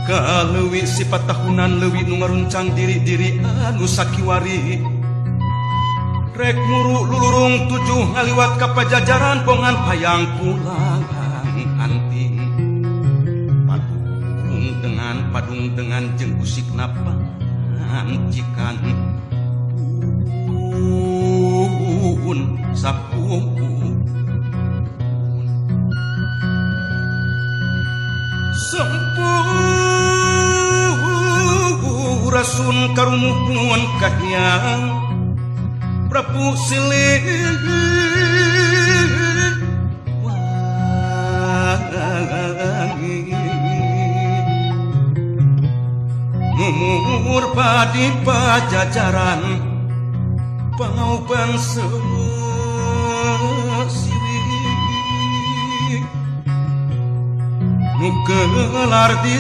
Ka leuwi sifat tahunan, leuwi nu ngaruncang diri-diri anu sakiwari. Rek muru lulurung tujuh ngaliwat ka Pajajaran, bongan payang pulang anting. Padung dengan padung dengan jeung usikna pancikan pun sapumpun. Sempurasun karumuhun kahiyang Prabu Siliwangi. Mumur padi Pajajaran pangauban siwi nu gelar di